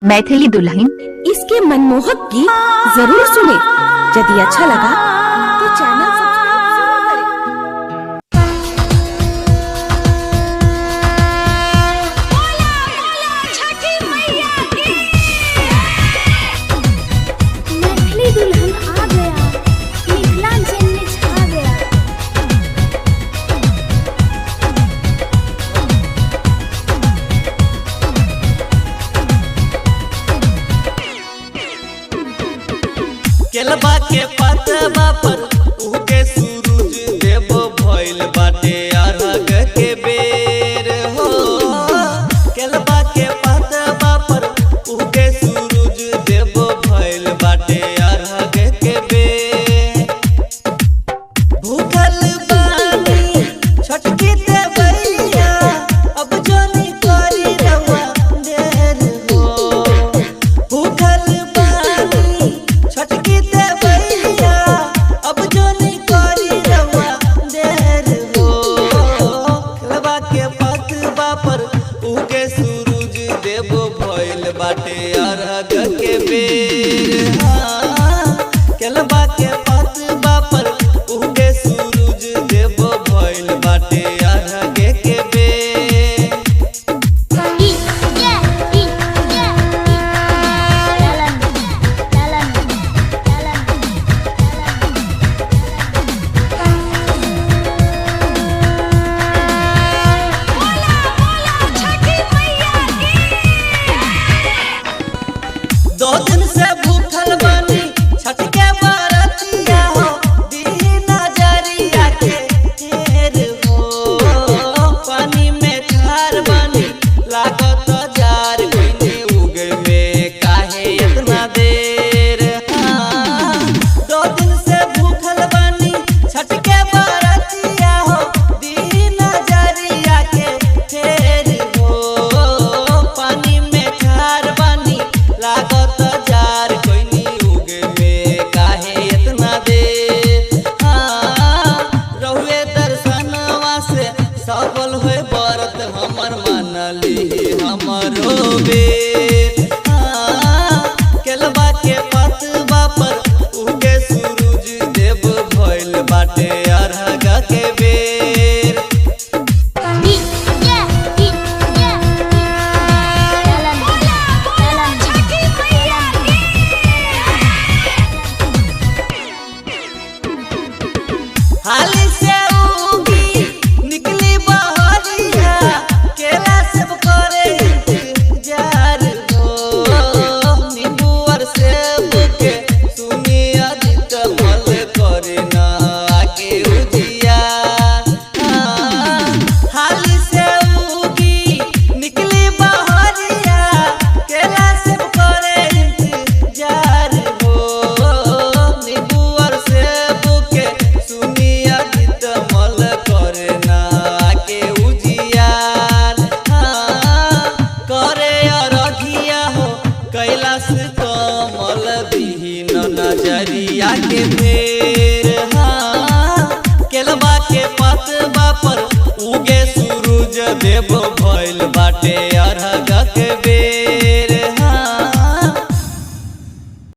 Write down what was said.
मैथिली दुल्हन। इसके मनमोहक गीत जरूर सुने। यदि अच्छा लगा तो चैनल सब्सक्राइब जरूर करें। मैथिली दुल्हन आ गया, मिथिलांचल में छा गया। केलबा के पतवा पर उगे सूरज देव भइल बाटे अरघ के बेर हो। केलबा के पतवा पर उगे सूरज देव भइल बाटे अरघ के बेर। भूखल बानी छोटकी देवैया, अब जोनी करी रउआ देर हो। भूखल बानी छोटकी देवैया, अब जोनी करी रउआ देर हो। खेलबा के पतवा पर उगे सूरज देव भइल बाटे अरघ के बेर। हाँ, केलबा के पतवा पर उगे सूरज देव भइल बाटे अरघ के बेर। दो दिन से भूखल बानी छठ के बरतिया हो, दीही नजरिया के फेर हो। पानी में खार बानी लागत जार कोइनी उगे में काहे इतना देर। हाँ, दो दिन से भूखल बानी छठ के बरतिया हो, दीही नजरिया के फेर हो। पानी में खार बानी लागत जार कोइनी उगे में काहे इतना देर। हाँ, रहुए दर्शनवा से सफल होए व्रत हमर मानली हमरो बेर। हाँ, केलबा के पतवा पर उगे सूरज देव भइल बाटे अरघ के बेर। हाली से उगी निकली बहरिया, केला सब करे इंतजार हो। नींबू और सेब के सुनी अधिक मल करे ना आके उजिया। हाँ, हाली से उगी निकली बहरिया, केला सब करे इंतजार हो। नींबू और सेब के सुनिया गीत मल करे ना के उजियार। हाँ, करे अरघिया हो कैलाश कमल विहीन नजरिया के फेर। हाँ, केलबा के पतवा पर उगे सूरज देव